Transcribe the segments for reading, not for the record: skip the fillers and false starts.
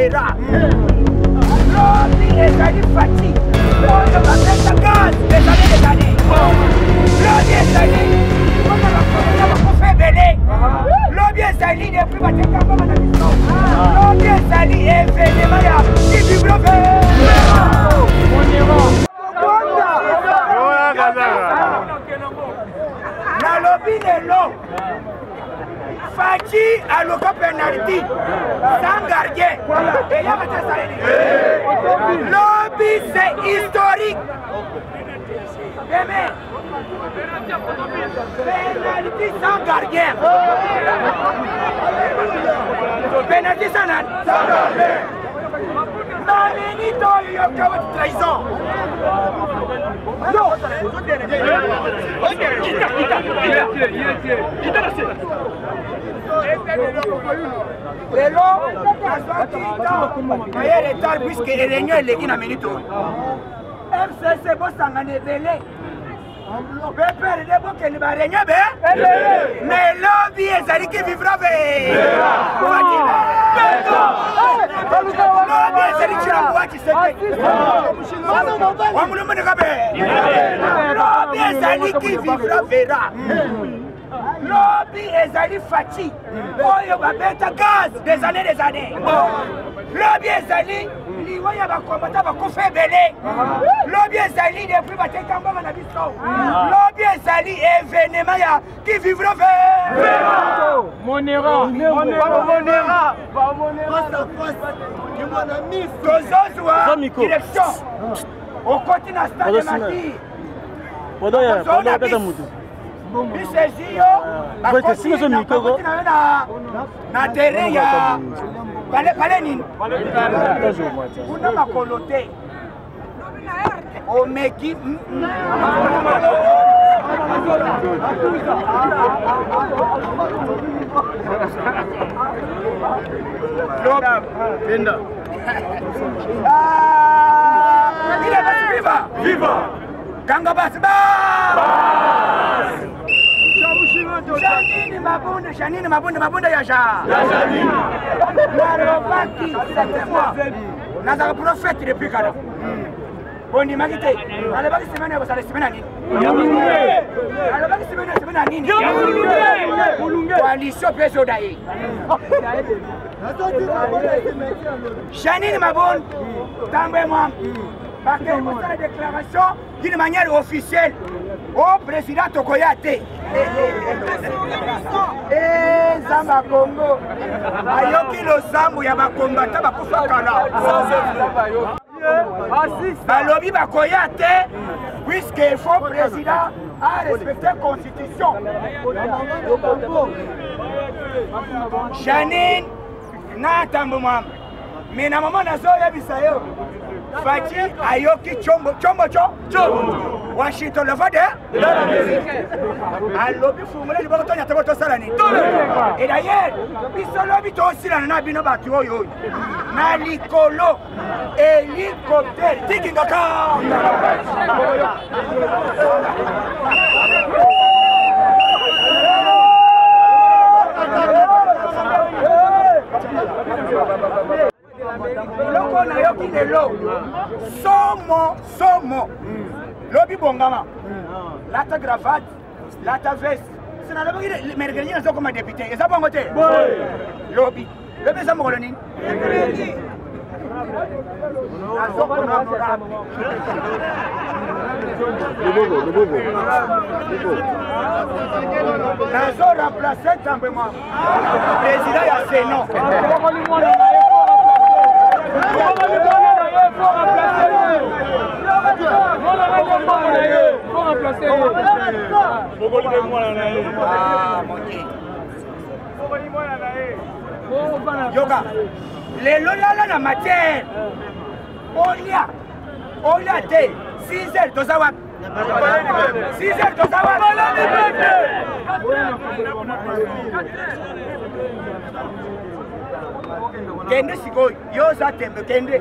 verra. Lobi ezali Fatshi oyo bapesa gaz des années des années. Lobi ezali mpona bakomona bakufa ebele. Lobi ezali depuis bateka mbongo na biso. Lobi ezali evenema ya kibiblobe. Nalobi lelo Fatshi aloka penalty sans gardien. Eyaka te esaleli. Lobi c'est historique. Demain, penalty sans gardien. Penalty sans nani? Sans gardien. Na minute oyo yoka wapi trahison. Non. Lelo nazwaki temps naye retard puisque réunion eleki na minute oyo. FCC bosangana ebele PPRD bokende ba réunion be mais lobi ezali ki vivra be lobi ezali Tshilombo Tshisekedi wamulumbu kabe lobi ezali ki vivra vera lobi ezali Fatshi oyo babeta gaz des années des années lobi ezali liwa ya bakombata bakufa ebele lobi ezali depuis bateka mbongo na biso lobi ezali evenema ya qui vivra verra. Monera monera tozozwa direction okoti na stade martyr biso ezwi yo bakoti na yo na terrain ya pale nini kuna makolo te omeki Benda. Viva! Viva! Kanga basi ba! Janine Mabunda, Janine Mabunda, Mabunda ya ja. Nalobaki, c'était moi. Nazaka prophète depuis kala. Bondimaki te. Nalobaki semaine ya kosala semaine ya nini? Nalobaki semaine ya semaine ya nini? Coalition mpe ezoda ye. Janine Mabunda, Tambwe Mwamba. Bakei kosala déclaration d'une manière officielle o président tokoya te. Nzambe ya Congo ayoki losambo ya bakombata bakufa kala. Balobi bakoya te puisque il faut président a respecter constitution. Janine na Tambo Mwamba, mais na mama nazoyebisa yo Fatshi ayoki chombo chombo cho chombo Washington le de alobi fungole liboko tonyata bo tosala nini. Et d'ailleurs biso lobi tosilana na bino bato oyo oyo na likolo hélicoptère tikingaka. Eloko nayoki lelo somo somo lobi bongama lata gravate lata veste sinalobaki mercredi nazokoma député eza bongo te lobi lobi eza mokolo nini nazokoma honorable. Nazo remplacer Tambwe Mwamba président ya Sénat. Ah, mon Dieu. Yoka, lelo lala na matière. Olia, olia te. 6 heures toza wapi? 6 heures toza wapi? Kende sikoyo, yo oza tembe, kende.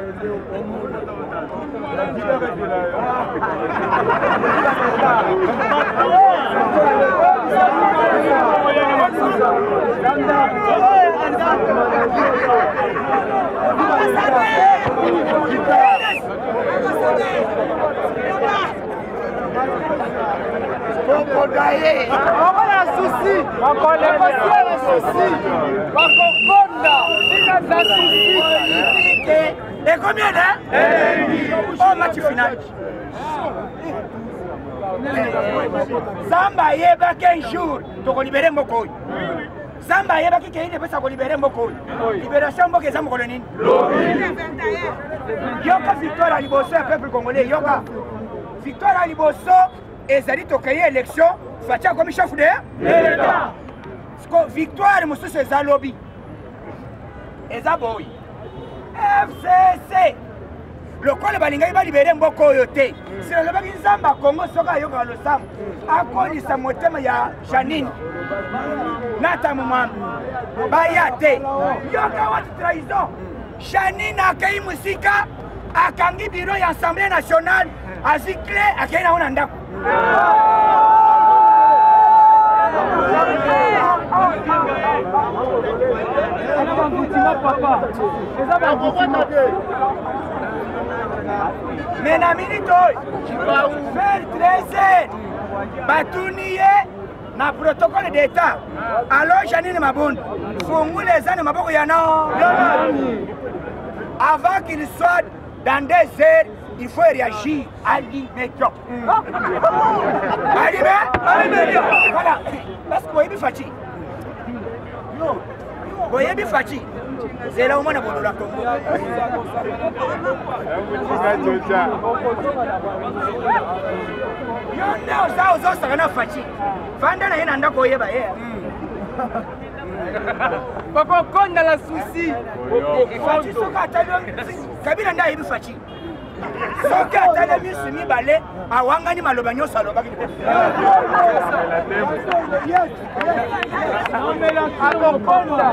Kokoda ye. Bakola souci. Bakola souci. Bakokonda. Na souci. Et combien de Oh, match final. Zamba ayebaki un jour tokolibere mboka oyo. Zamba ayebaki ke idepesa kolibere mboka oyo. Liberation mboka eza mokolo nini? Yoka victoire ya liboso ya peuple congolais, yoka victoire ya liboso ezali tokei élection, Fatshi akomi chef de l'État. Victoire mosusu eza lobi, eza boyi FCC lokola balingaki balibere mboka oyo te. Sila alobaki Nzambe ya Kongo soki ayokaka losambo akolisa motema ya Janine na Mwambi baya te. Yoka wati trahison. Janine akei mosika, akangi bureau ya Assemblée nationale, azwi clé, akei nango na ndako. Mais na minute oyo vers 13 batuni ye na protocole d'état, alors Janine Mabunda, fungula eza na maboko ya no avant qu'il soit dans des heures, il faut réagir à l'immédiat. À l'immédiat. Voilà, parce que boyebi Fatshi, boyebi Fatshi, zela omona bolola Congo. Yo nde oza ozosaka na Fatshi, vanda na ye na ndako, oyeba ye. Bakokonda la souci. Fatshi soki atali, Kabila nde ayebi Fatshi, soki atali misu mibale awangani maloba nyonso alobaki. Akokonda.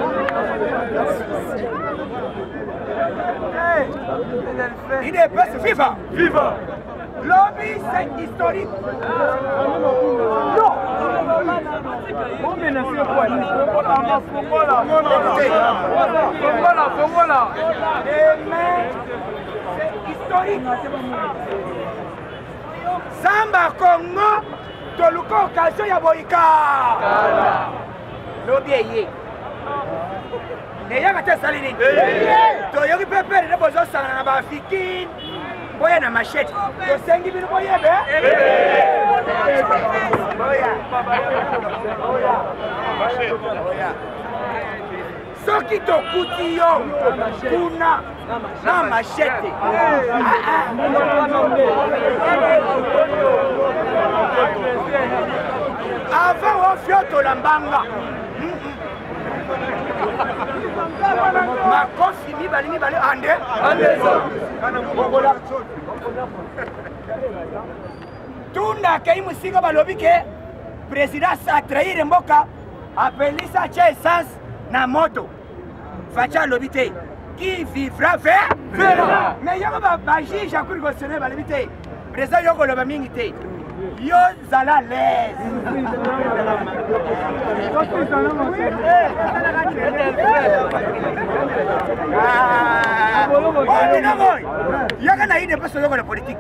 UDPS viva! Viva! Lobi c'est historique. Fongola, fongola. Demain, c'est historique. Samba Congo, toluka occasion ya boyika. Lobi eye. Eyaka te, esali nini? Toyoki mpe pere nde bozosangana na bafikine boya na machete. Tosengi bino boyebe boya. Soki tokuti yo kuna na machete, avant ofiotola mbanga, makofi mibale mibale ande tunda akei mosika. Balobi ke président atrahir mboka, apelisa, atia essence na moto. Fatshi alobi te, qui vivra verra. Mais yoko bajuge ya cour constitutionnelle balobi te, président yo koloba mingi te, yo zala l'aise. Oyo oyo yaka na ide mpe soyokola politique.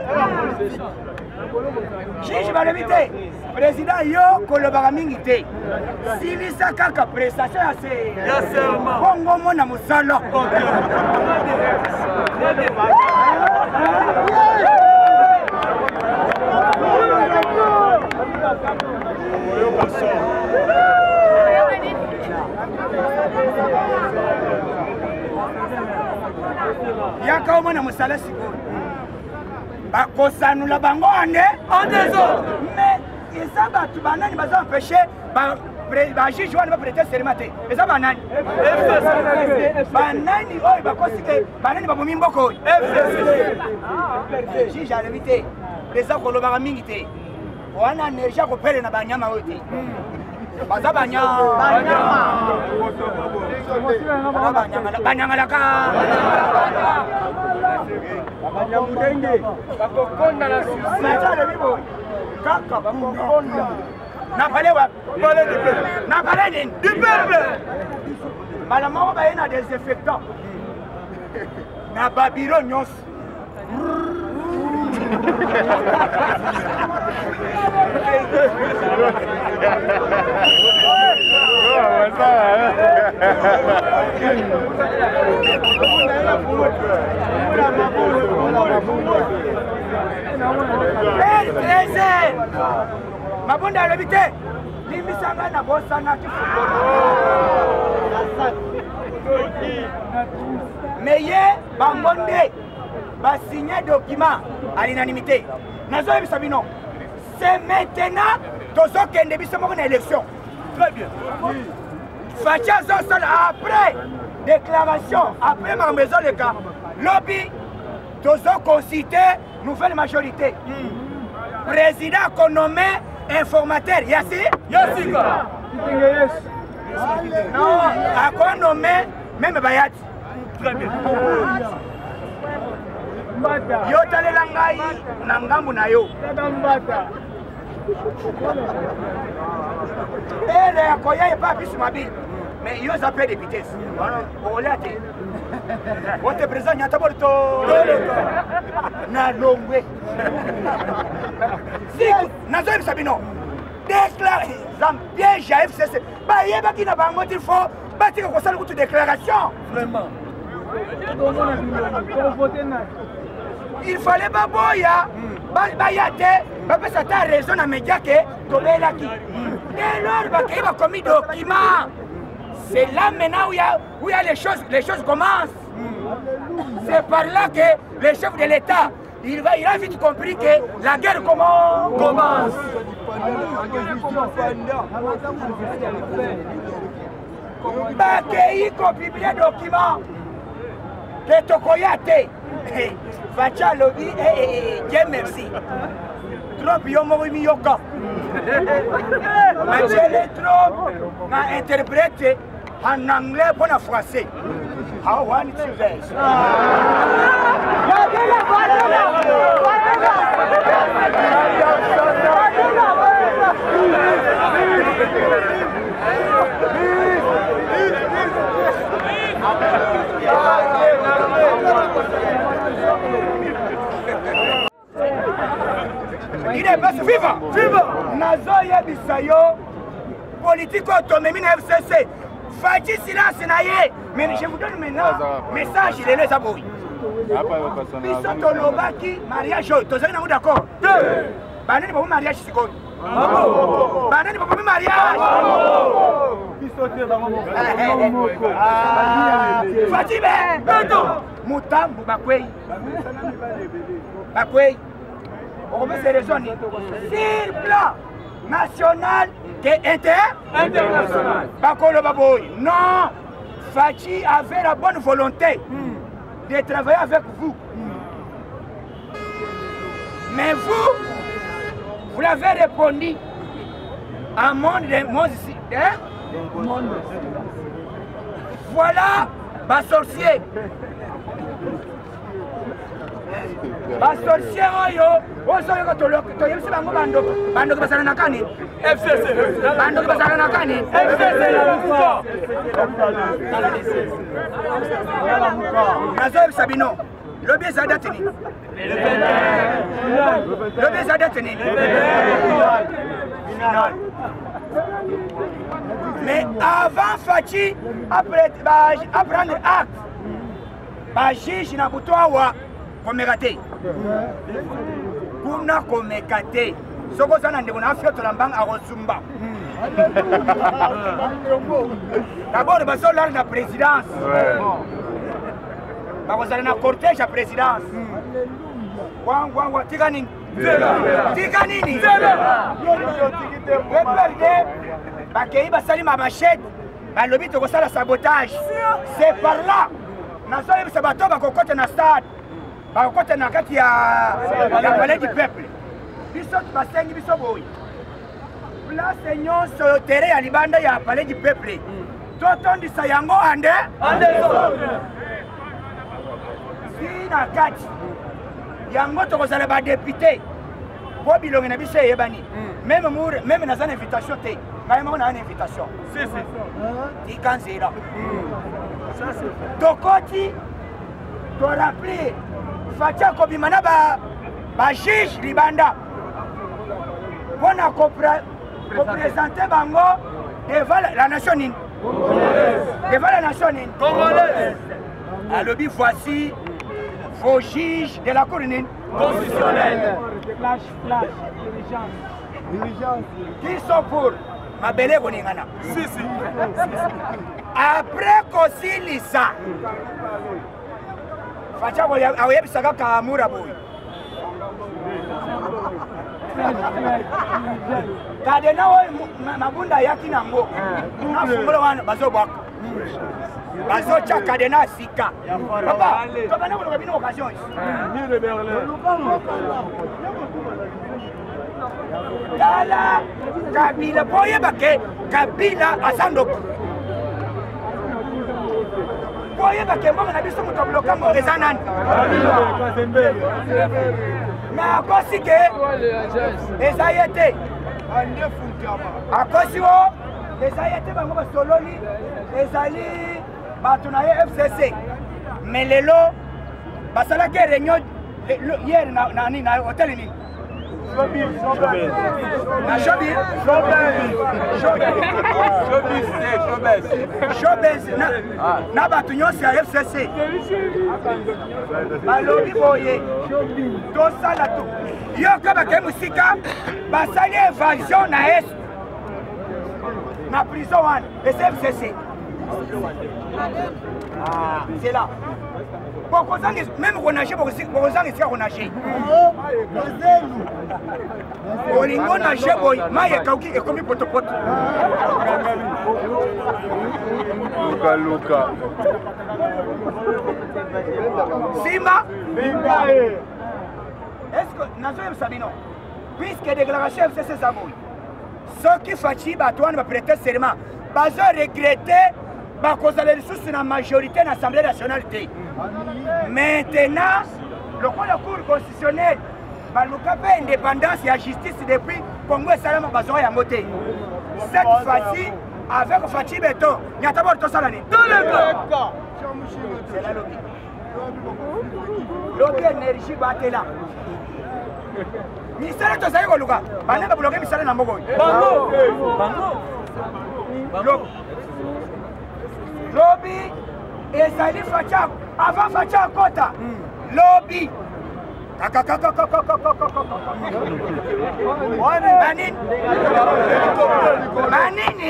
Juge balobi te, président yo kolobaka mingi te, silisa kaka prestation ya se bongo mona mosala. Yaka omona mosala sikoyo, bakosanula bango ande en désordre. Mais eza bato banani baza empêche bajuge wana baprêter serment te? Eza banani? Banani oyo bakosi te? Banani babomi mboka oyo? Juge alobi te, eza kolobaka mingi te, wana énergie akopele na banyama oyo te, baza banyama banyangalaka. Bakokonda na alobi boye kaka kuna na palais wapi? Na palais nini? Du peuple. Mbala moko baye na désinfectant. Na babiro nyonso. Mabunda alobi te, limbisa ngai nabosanaki fungola. Me ye bango nde basigne document à l'unanimité. Nazoyebisa bino, c'est maintenant tozokende biso moko na élection. Très bien. Fatshi azosala après déclaration, après makambo ezoleka lobi, tozoconsulte nouvelle majorité. Président akonome informateur yasi yasika. Non, akonome meme bayati. Très bien. Yo talela ngai na ngambu na yo. Ere ya koya epa biso mabi. Mais yo oza mpe député. Okolia te. Wote président nyata borto. Na longwe. Si nazoyebisa bino. Déclare piège ya FCC. Bayebaki na bango ti fo batika kosala kutu déclaration. Vraiment. Il fallait baboya baya te, bapesa ata raison na média ke tobelaki. Dès lors bakei bakomi document. C'est là maintenant où il y a les choses commencent. C'est par là que le chef de l'État, il a vite compris que la guerre commence. Bakei kopublier document ke tokoya te. Fatshi alobi, Dieu merci. Trump yo moko miyoka. Matiele Trump na interprète en anglais mpo na français. How one two verse. Idps viva viva. Nazoyebisa yo, politique oyo tomemi na FCC, Fatshi silence na ye. Mais je vous donne maintenant message lelo eza boye: biso tolobaki mariage oyo tozali nango d'accord. Banani babomi mariage sikoyo? Banani babomi mariage? Fatshi be mutambu bakwei, bakwei. Okopesa raison ni sur plan national que international. Bakoloba boye: non, Fatshi avait la bonne volonté de travailler avec vous, mais vous, vous l'avez répondu à monde de monde, hein? Voilà basorcier, basorcier oyo ozoyoka. Toyebisi bango, bandoki, bandoki bazala na kani? FCC. Bandoki bazala na kani? FCC. Nazoyebisa bino, lobi eza date nini? Lobi eza date nini? Final. Mais avant Fatshi aprendre acte, bajuge na butu awa komeka te kuna, komeka te. Soki oza na ndeko na afiotola mbanga, akozumba. D'abord bazolala na présidence, bakozala na cortège ya présidence. Wangwangwa, tika nini? Tika nini? PPRD bakei basali ma machete, balobi tokosala sabotage. C'est par là nazoyebisa bato bakokota na stade, bakokota na kati ya palais du peuple. Biso basengi biso boye: place nyonso, terrain ya libanda ya palais du peuple, totondisa yango ande si na kati yango tokozala badéputé, mpo bilongi na biso eyebani. Même mure, même naza na invitation te, ngai moko naa na invitation. Tika nzela, tokoti. Toremplir Fatshi akobima na bajuge libanda mpo na kopresente bango devant la nation nini, devant la nation nini congolaise. Alobi voici vos juges de la cour nini constitutionnelle. Flash, flash, urgence. Qui sont pour mabele koningana. Si, si. Après kosilisa, Fatshi akoyebisa kaka Mura boye, kadena oyo Mabunda ayaki nango nafungola wana, bazobwaka, bazotya kadena sika. Papa, tobanda koloka bino occasion. Tala Kabila, mpo oyeba ke Kabila aza ndoki, mpo oyeba ke mbongo na biso moto ablokango eza nani. Me akosi ke eza ye te, akosi o eza ye te. Bango basololi, ezali bato na ye FCC. Mais lelo basalaki réunion hier na hotel nini, na Shobi Showbiz, na bato nyonso ya FCC. Balobi boye, tosala to yoka bakei mosika, basali évasion na est na prison wana ese FCC. Ah, c'est là bokozanga même konage, bokozanga esika konage. Olingo nage boye, mai ekauki, ekomi potopoto. Luka luka. Simba, est ce que nazoyebisa bino, puisque déclaration FCC eza boye, soki Fatshi, bato wana baprêter serment, bazo regretter, bakozala lisusu na majorité na Assemblée nationale te. Maintenant lokola Cour constitutionnelle, baluka mpe indépendance ya justice depuis Congo esalama, bazwaka yango te. Cette fois-ci avec Fatshi Béton, nyata bor, tosala nini? C'est la lobi, lobi énergie batela misala tozali koluka. Bana babloke misala na mboka oyo. Lobi ezali Fatshi. Avant Fatshi akota lobi, manini manini,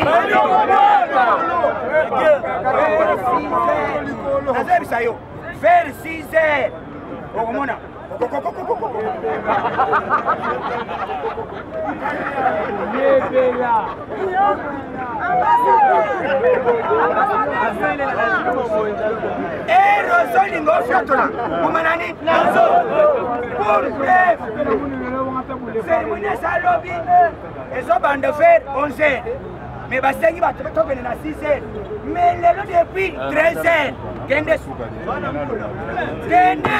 nazoyebisa yo, vers 6 heures okomona. Yebela. Ero ozolinga ofiatola koma nani? Pour preuve, cérémonie eza lobi, ezobanda vers 11 heures, mais basengi bato tokende na 6 heures. Mais lelo depuis 13 heures, kende kende,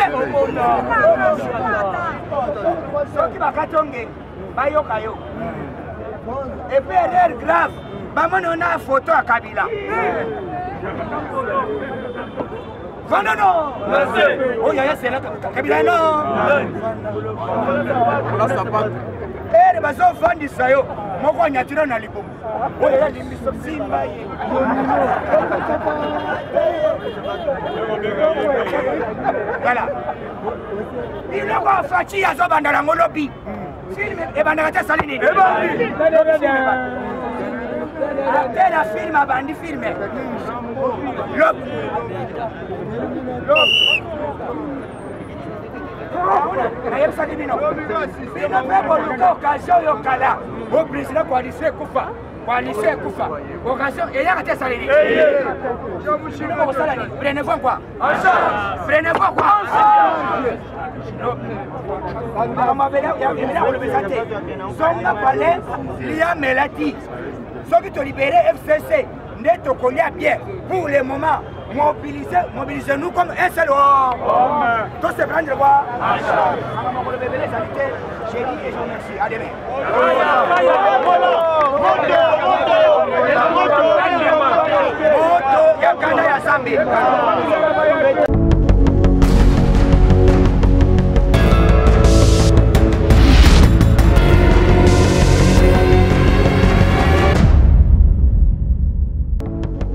soki bakati ongengi bayoka yo. Et puis erreur grave, bamoni ona photo ya Kabila. Vanda no oyo yaya sela Kabila no ere bazofandisa yo moko anyatira na libumu oyo yalimbiso simba ye. Voilà biloko ya Fatshi azobandala yango lobi. Film ebandaka te, asali nini ate na film, abandi film lobi. Nayebisaki bino, bino mpe boluka occasion oyo kala o président coalition ekufa, coalition ekufa, occasion eyaka te. Esali nini? Bino bokosala nini? Prenez-vous quoi, prenez-vous quoi. Makambo ebele koloba eza te. Zonga palais, lia melati. Soki tolibere FCC nde tokolia bien. Pour le moment, mobilisez, mobilisez nous comme un seul homme, to se prendre quoi. Makambo koloba ebele ezali te. J'ai dit et je vous remercie. À demain. Moto ya kanda ya Zambi.